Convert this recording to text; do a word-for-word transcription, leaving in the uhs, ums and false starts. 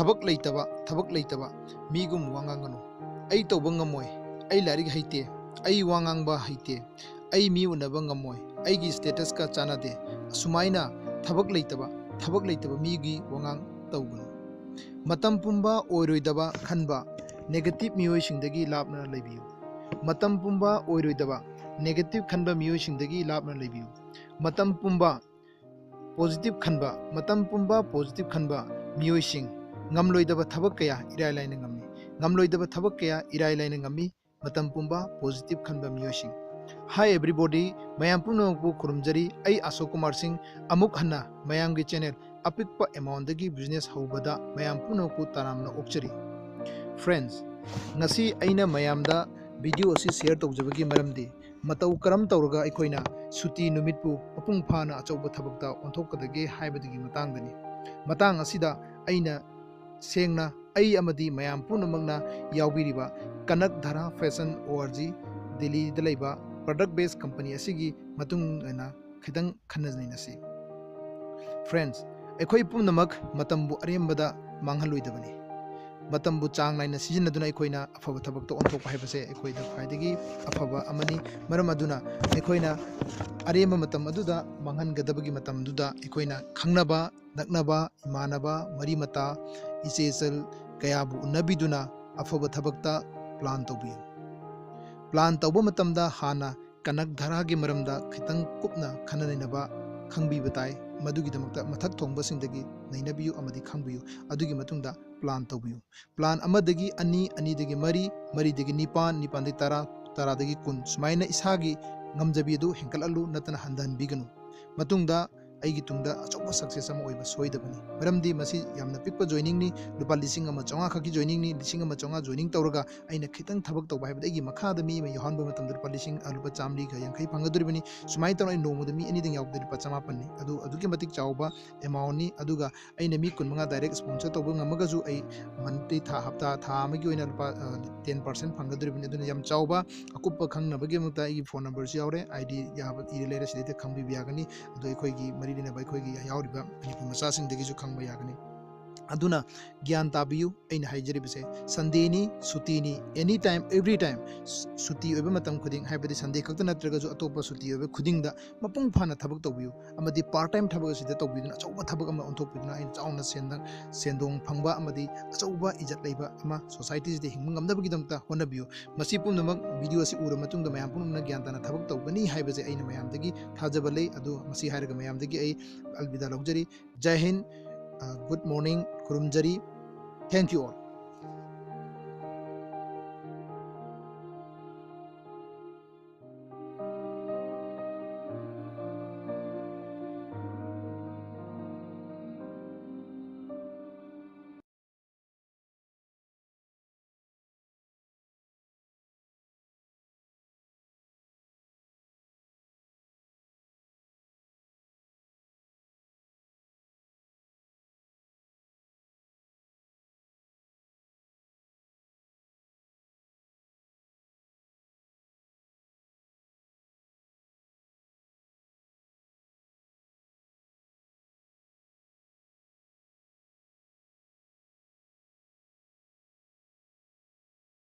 ꯊꯕꯛ ꯂꯩꯇꯕ, ꯊꯕꯛ ꯂꯩꯇꯕ ꯃꯤꯒꯨꯝ ꯋꯥ ꯉꯥꯡꯒꯅꯨ꯫ "ꯑꯩ ꯇꯧꯕ ꯉꯝꯃꯣꯏ, ꯑꯩ ꯂꯥꯏꯔꯤꯛ ꯍꯩꯇꯦ, ꯑꯩ ꯋꯥ ꯉꯥꯡꯕ ꯍꯩꯇꯦ, ꯑꯩ ꯃꯤ ꯎꯅꯕ ꯉꯝꯃꯣꯏ, ꯑꯩꯒꯤ statusꯀ ꯆꯥꯟꯅꯗꯦ", ꯑꯁꯨꯃꯥꯏꯅ ꯊꯕꯛ ꯂꯩꯇꯕ, ꯊꯕꯛ ꯂꯩꯇꯕ ꯃꯤꯒꯤ ꯋꯥꯉꯥꯡ ꯇꯧꯒꯅꯨ꯫ ꯃꯇꯝ ꯄꯨꯝꯕ ꯑꯣꯏꯔꯣꯏꯗꯕ ꯈꯟꯕ negative ꯃꯤꯑꯣꯏꯁꯤꯡꯗꯒꯤ ꯂꯥꯞꯅ ꯂꯩꯕꯤꯌꯨ꯫ ꯃꯇꯝ ꯄꯨꯝꯕ ꯑꯣꯏꯔꯣꯏꯗꯕ negative ꯈꯟꯕ ꯃꯤꯑꯣꯏꯁꯤꯡꯗꯒꯤ ꯂꯥꯞꯅ ꯂꯩꯕꯤꯌꯨ꯫ ꯃꯇꯝ ꯄꯨꯝꯕ positive ꯈꯟꯕ, ꯃꯇꯝ ꯄꯨꯝꯕ positive ꯈꯟꯕ ꯃꯤꯑꯣꯏꯁꯤꯡ ꯉꯝꯂꯣꯏꯗꯕ ꯊꯕꯛ ꯀꯌꯥ ꯏꯔꯥꯏ ꯂꯥꯏꯅ ꯉꯝꯃꯤ꯫ ꯉꯝꯂꯣꯏꯗꯕ ꯊꯕꯛ ꯀꯌꯥ ꯏꯔꯥꯏ ꯂꯥꯏꯅ ꯉꯝꯃꯤ꯫ ꯃꯇꯝ ꯄꯨꯝꯕ positive ꯈꯟꯕ ꯃꯤꯑꯣꯏꯁꯤꯡ꯫ Hi everybody, ꯃꯌꯥꯝ ꯄꯨꯝꯅꯃꯛꯄꯨ ꯈꯨꯔꯨꯝꯖꯔꯤ꯫ ꯑꯩ ꯑꯁꯣꯛ ꯀꯨꯃꯥꯔ ꯁꯤꯡ, ꯑꯃꯨꯛ ꯍꯟꯅ ꯃꯌꯥꯝꯒꯤ channel ꯑꯄꯤꯛꯄ amountꯗꯒꯤ business ꯍꯧꯕꯗ ꯃꯌꯥꯝ ꯄꯨꯝꯅꯃꯛꯄꯨ ꯇꯔꯥꯝꯅ ꯑꯣꯛꯆꯔꯤ꯫ Friends, ꯉꯁꯤ ꯑꯩꯅ ꯃꯌꯥꯝꯗ video ꯑꯁꯤ share ꯇꯧꯖꯕꯒꯤ ꯃꯔꯝꯗꯤ, ꯃꯇꯧ ꯀꯔꯝ ꯇꯧꯔꯒ ꯑꯩꯈꯣꯏꯅ ꯁꯨꯇꯤ ꯅꯨꯃꯤꯠꯄꯨ ꯃꯄꯨꯡ ꯐꯥꯅ ꯑꯆꯧꯕ ꯊꯕꯛꯇ ꯑꯣꯟꯊꯣꯛꯀꯗꯒꯦ ꯍꯥꯏꯕꯗꯨꯒꯤ ꯃꯇꯥꯡꯗꯅꯤ꯫ ꯃꯇꯥꯡ ꯑꯁꯤꯗ ꯑꯩꯅ ꯁꯦꯡꯅ ꯑꯩ ꯑꯃꯗꯤ ꯃꯌꯥꯝ ꯄꯨꯝꯅꯃꯛꯅ ꯌꯥꯎꯕꯤꯔꯤꯕ ꯀꯅꯛ ꯙꯥꯔꯥ ꯐꯦꯁꯟ ꯑꯣ ꯑꯥꯔ ꯖꯤ ꯗꯤꯜꯂꯤꯗ ꯂꯩꯕ product based company ꯑꯁꯤꯒꯤ ꯃꯇꯨꯡ ꯏꯟꯅ ꯈꯤꯇꯪ ꯈꯟꯅ ꯅꯩꯅꯁꯤ꯫ Friends, ꯑꯩꯈꯣꯏ ꯄꯨꯝꯅꯃꯛ ꯃꯇꯝꯕꯨ ꯑꯔꯦꯝꯕꯗ ꯃꯥꯡꯍꯜꯂꯣꯏꯗꯕꯅꯤ꯫ ꯃꯇꯝꯕꯨ ꯆꯥꯡ ꯅꯥꯏꯅ ꯁꯤꯖꯤꯟꯅꯗꯨꯅ ꯑꯩꯈꯣꯏꯅ ꯑꯐꯕ ꯊꯕꯛꯇ ꯑꯣꯟꯊꯣꯛꯄ ꯍꯥꯏꯕꯁꯦ ꯑꯩꯈꯣꯏꯗ ꯈ꯭ꯋꯥꯏꯗꯒꯤ ꯑꯐꯕ ꯑꯃꯅꯤ꯫ ꯃꯔꯝ ꯑꯗꯨꯅ ꯑꯩꯈꯣꯏꯅ ꯑꯔꯦꯝꯕ ꯃꯇꯝ ꯑꯗꯨꯗ ꯃꯥꯡꯍꯟꯒꯗꯕꯒꯤ ꯃꯇꯝꯗꯨꯗ ꯑꯩꯈꯣꯏꯅ ꯈꯪꯅꯕ, ꯅꯛꯅꯕ, ꯏꯃꯥꯟꯅꯕ, ꯃꯔꯤ ꯃꯇꯥ, ꯏꯆꯦ ꯏꯆꯜ ꯀꯌꯥꯕꯨ ꯎꯅꯕꯤꯗꯨꯅ ꯑꯐꯕ ꯊꯕꯛꯇ plan ꯇꯧꯕꯤꯌꯨ꯫ Plan ꯇꯧꯕ ꯃꯇꯝꯗ ꯍꯥꯟꯅ ꯀꯅꯛ ꯙꯥꯔꯥꯒꯤ ꯃꯔꯝꯗ ꯈꯤꯇꯪ ꯀꯨꯞꯅ ꯈꯟꯅ ꯅꯩꯅꯕ ꯈꯪꯕꯤꯕ ꯇꯥꯏ꯫ ꯃꯗꯨꯒꯤꯗꯃꯛꯇ ꯃꯊꯛ ꯊꯣꯡꯕꯁꯤꯡꯗꯒꯤ ꯅꯩꯅꯕꯤꯌꯨ ꯑꯃꯗꯤ ꯈꯪꯕꯤꯌꯨ꯫ ꯑꯗꯨꯒꯤ ꯃꯇꯨꯡꯗ plan ꯇꯧꯕꯤꯌꯨ꯫ Plan ꯑꯃꯗꯒꯤ ꯑꯅꯤ, ꯑꯅꯤꯗꯒꯤ ꯃꯔꯤ, ꯃꯔꯤꯗꯒꯤ ꯅꯤꯄꯥꯟ, ꯅꯤꯄꯥꯟꯗꯒꯤ ꯇꯔꯥ, ꯇꯔꯥꯗꯒꯤ ꯀꯨꯟ, ꯁꯨꯃꯥꯏꯅ ꯏꯁꯥꯒꯤ ꯉꯝꯖꯕꯤ ꯑꯗꯨ ꯍꯦꯟꯒꯠꯍꯜꯂꯨ, ꯅꯠꯇꯅ ꯍꯟꯊꯍꯟꯕꯤꯒꯅꯨ꯫ ꯃꯇꯨꯡꯗ ꯑꯩꯒꯤ ꯇꯨꯡꯗ ꯑꯆꯧꯕ success ꯑꯃ ꯑꯣꯏꯕ ꯁꯣꯏꯗꯕꯅꯤ꯫ ꯃꯔꯝꯗꯤ ꯃꯁꯤ ꯌꯥꯝꯅ ꯄꯤꯛꯄ joiningꯅꯤ, ꯂꯨꯄꯥ ꯂꯤꯁꯤꯡ ꯑꯃ ꯆꯥꯝꯃꯉꯥ ꯈꯛꯀꯤ joiningꯅꯤ꯫ ꯂꯤꯁꯤꯡ ꯑꯃ ꯆꯥꯝꯃꯉꯥ joining ꯇꯧꯔꯒ ꯑꯩꯅ ꯈꯤꯇꯪ ꯊꯕꯛ ꯇꯧꯕ ꯍꯥꯏꯕꯗꯤ ꯑꯩꯒꯤ ꯃꯈꯥꯗ ꯃꯤ ꯑꯃ ꯌꯥꯎꯍꯟꯕ ꯃꯇꯝꯗ ꯂꯨꯄꯥ ꯂꯤꯁꯤꯡ, ꯑ, ꯂꯨꯄꯥ ꯆꯥꯝꯃꯔꯤꯒ ꯌꯥꯡꯈꯩ ꯐꯪꯒꯗꯧꯔꯤꯕꯅꯤ꯫ ꯁꯨꯃꯥꯏꯅ ꯇꯧꯅ ꯑꯩ ꯅꯣꯡꯃꯗ ꯃꯤ ꯑꯅꯤꯗꯪ ꯌꯥꯎꯕꯗ ꯂꯨꯄꯥ ꯆꯃꯥꯄꯟꯅꯤ꯫ ꯑꯗꯨ ꯑꯗꯨꯛꯀꯤ ꯃꯇꯤꯛ ꯆꯥꯎꯕ amountꯅꯤ꯫ ꯑꯗꯨꯒ ꯑꯩꯅ ꯃꯤ ꯀꯨꯟꯃꯉꯥ direct sponsor ꯇꯧꯕ ꯉꯝꯃꯒꯁꯨ ꯑꯩ monthly, ꯊꯥ, ꯍꯞꯇꯥ, ꯊꯥ ꯑꯃꯒꯤ ꯑꯣꯏꯅ ꯂꯨꯄꯥ, ꯑ, ten percent ꯐꯪꯒꯗꯧꯔꯤꯕꯅꯤ꯫ ꯑꯗꯨꯅ ꯌꯥꯝ ꯆꯥꯎꯕ꯫ ꯑꯀꯨꯞꯄ ꯈꯪꯅꯕꯒꯤꯗꯃꯛꯇ ꯑꯩꯒꯤ phone numberꯁꯨ ꯌꯥꯎꯔꯦ, ID ꯌꯥꯕ ꯏꯔ ꯂꯩꯔꯦ, ꯁꯤꯗꯩꯗ ꯈꯪꯕꯤꯕ ꯌꯥꯒꯅꯤ꯫ ꯑꯗꯣ ꯑꯩꯈꯣꯏꯒꯤ ꯃꯔꯤ ꯂꯩꯅꯕ ꯑꯩꯈꯣꯏꯒꯤ ꯌꯥꯎꯔꯤꯕ ꯃꯅꯤꯄꯨꯔ ꯃꯆꯥꯁꯤꯡꯗꯒꯤꯁꯨ ꯈꯪꯕ ꯌꯥꯒꯅꯤ꯫ ꯑꯗꯨꯅ ꯒ꯭ꯌꯥꯟ ꯇꯥꯕꯤꯌꯨ꯫ ꯑꯩꯅ ꯍꯥꯏꯖꯔꯤꯕꯁꯦ, ꯁꯟꯗꯦꯅꯤ, ꯁꯨꯇꯤꯅꯤ, any time, every time, ꯁꯨꯇꯤ ꯑꯣꯏꯕ ꯃꯇꯝ ꯈꯨꯗꯤꯡ, ꯍꯥꯏꯕꯗꯤ ꯁꯟꯗꯦ ꯈꯛꯇ ꯅꯠꯇ꯭ꯔꯒꯁꯨ ꯑꯇꯣꯞꯄ ꯁꯨꯇꯤ ꯑꯣꯏꯕ ꯈꯨꯗꯤꯡꯗ ꯃꯄꯨꯡ ꯐꯥꯅ ꯊꯕꯛ ꯇꯧꯕꯤꯌꯨ꯫ ꯑꯃꯗꯤ ꯄꯥꯔꯠ ꯇꯥꯏꯝ ꯊꯕꯛ ꯑꯁꯤꯗ ꯇꯧꯕꯤꯗꯨꯅ, ꯑꯆꯧꯕ ꯊꯕꯛ ꯑꯃ ꯑꯣꯟꯊꯣꯛꯄꯤꯗꯨꯅ, ꯑꯩꯅ ꯆꯥꯎꯅ ꯁꯦꯟꯗꯪ, ꯁꯦꯟꯗꯣꯡ ꯐꯪꯕ ꯑꯃꯗꯤ ꯑꯆꯧꯕ ꯏꯖꯠ ꯂꯩꯕ ꯑꯃ ꯁꯣꯁꯥꯏꯇꯤꯁꯤꯗ ꯍꯤꯡꯕ ꯉꯝꯅꯕꯒꯤꯗꯃꯛꯇ ꯍꯣꯠꯅꯕꯤꯌꯨ꯫ ꯃꯁꯤ ꯄꯨꯝꯅꯃꯛ ꯚꯤꯗꯤꯑꯣ ꯑꯁꯤ ꯎꯔꯕ ꯃꯇꯨꯡꯗ ꯃꯌꯥꯝ ꯄꯨꯝꯅꯃꯛꯅ ꯒ꯭ꯌꯥꯟ ꯇꯥꯅ ꯊꯕꯛ ꯇꯧꯒꯅꯤ ꯍꯥꯏꯕꯁꯦ ꯑꯩꯅ ꯃꯌꯥꯝꯗꯒꯤ ꯊꯥꯖꯕ ꯂꯩ꯫ ꯑꯗꯨ ꯃꯁꯤ ꯍꯥꯏꯔꯒ ꯃꯌꯥꯝꯗꯒꯤ ꯑꯩ ꯑꯜꯕꯤꯗꯥ ꯂꯧꯖꯔꯤ꯫ ꯖꯥꯏ ꯍꯤꯟ, ꯒꯨꯗ ꯃꯣꯔꯅꯤꯡ, ꯈꯨꯔꯨꯝꯖꯔꯤ꯫ Thank you all.